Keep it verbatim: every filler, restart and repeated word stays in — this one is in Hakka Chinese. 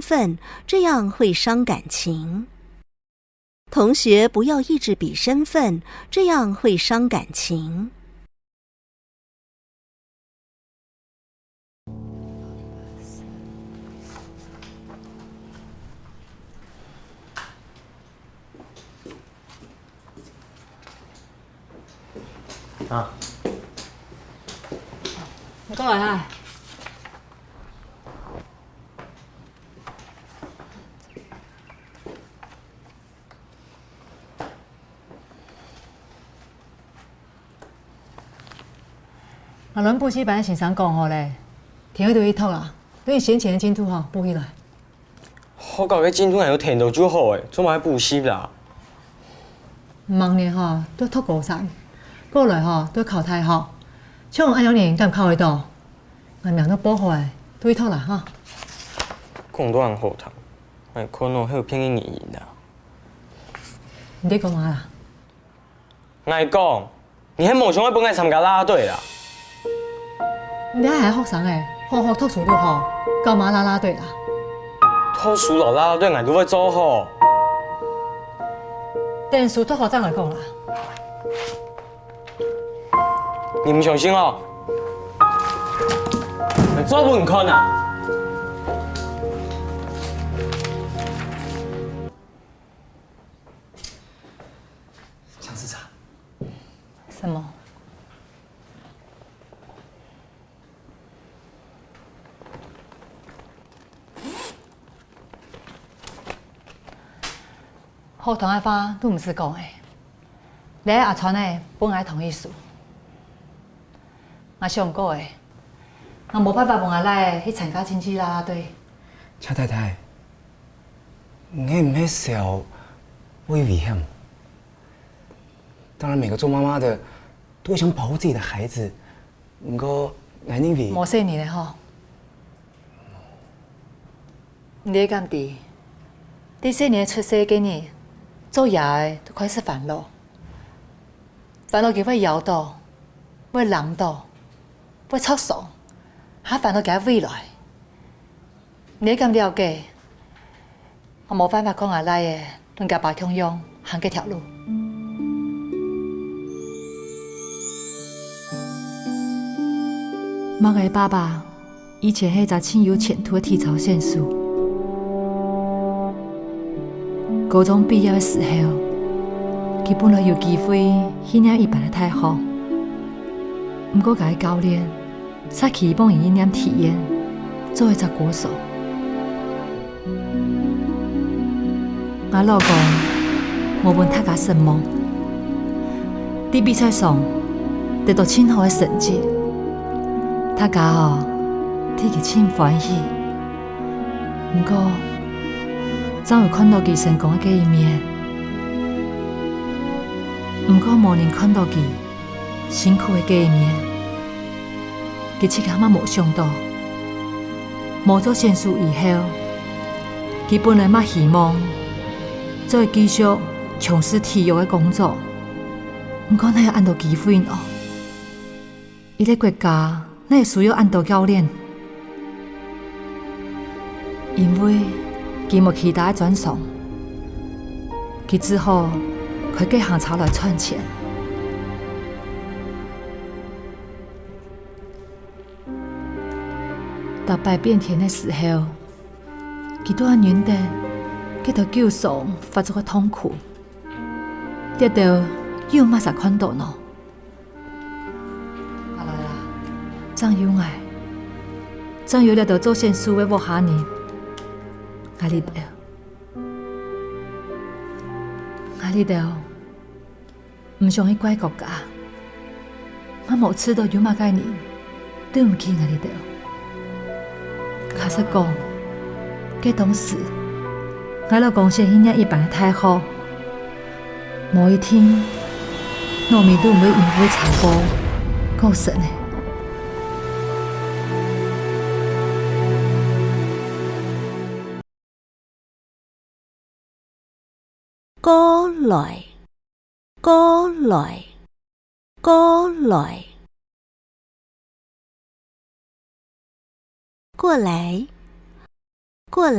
分，这样会伤感情。同学不要一直比身份，这样会伤感情。 啊。你過來啊。 𠊎摎補習班个先生講好咧，聽日就去讀啊，對你先前个進度吼，補起來。學校个進度𠊎有聽到就好欸，做麼个補習啦？明年吼，就讀高三，過來吼，就考大學，像恁樣人敢考會到？𠊎名都報好欸，就去讀啦哈。講到恁好聽，𠊎看到係有騙个原因啦。你在講麼啦？ 𠊎講，你係無想愛分𠊎參加啦啦隊啦？你還係學生欸，好好讀書就好，搞麼啦啦隊啦？讀書摎啦啦隊𠊎都會做好。等書讀好正來講啦。你毋相信哦？𠊎做分你看啊！ 強勢茶。什麼？好聽个話都毋使講欸，這阿川仔分𠊎同意書。𠊎想過欸，𠊎無辦法分𠊎倈仔去參加競技啦啦隊。夏太太， 你係毋係想會危險？當然，每個做媽媽的都會想保護自己的孩子，毋過𠊎認為無細人了吼。你敢知，在細人出世該日，做爺个都開始煩惱，煩惱佢會枵到，會冷到，會著傷，還煩惱佢个未來。 你敢了解？𠊎無辦法看𠊎倈仔同厥爸共樣行該條路。Mark个爸爸以前係一隻盡有前途个體操選手。高中畢業个時候，佢本來有機會去念一般个大學，毋過厥个教練 煞希望佢去念體院，做一隻歌手。𠊎老公無分大家失望，在比賽上得到盡好个成績，大家哦，替佢盡歡喜。毋過，正有看到佢成功个該一面，毋過無人看到佢 辛苦个該一面，佢自家嘛無想到，無做選手以後，佢本來嘛希望做繼續從事體育个工作，毋過哪有恁多機會呢？一個國家哪有需要恁多教練？ 因為佢無其他个專長，佢只好開計程車來賺錢。逐擺變天个時候，佢都會忍得該兜舊傷發作个痛苦，這兜又有麼儕看到呢？ 阿來啦，正有𠊎，正有這兜做選手个屋下人，𠊎這兜，𠊎這兜毋想去怪國家，𠊎無試著有麼个人對毋起𠊎這兜。 確實講，該當時，𠊎老公選去念一般个大學，無一定，腦尾都毋會因為車禍過身呢。過來，過來，過來。 過來，過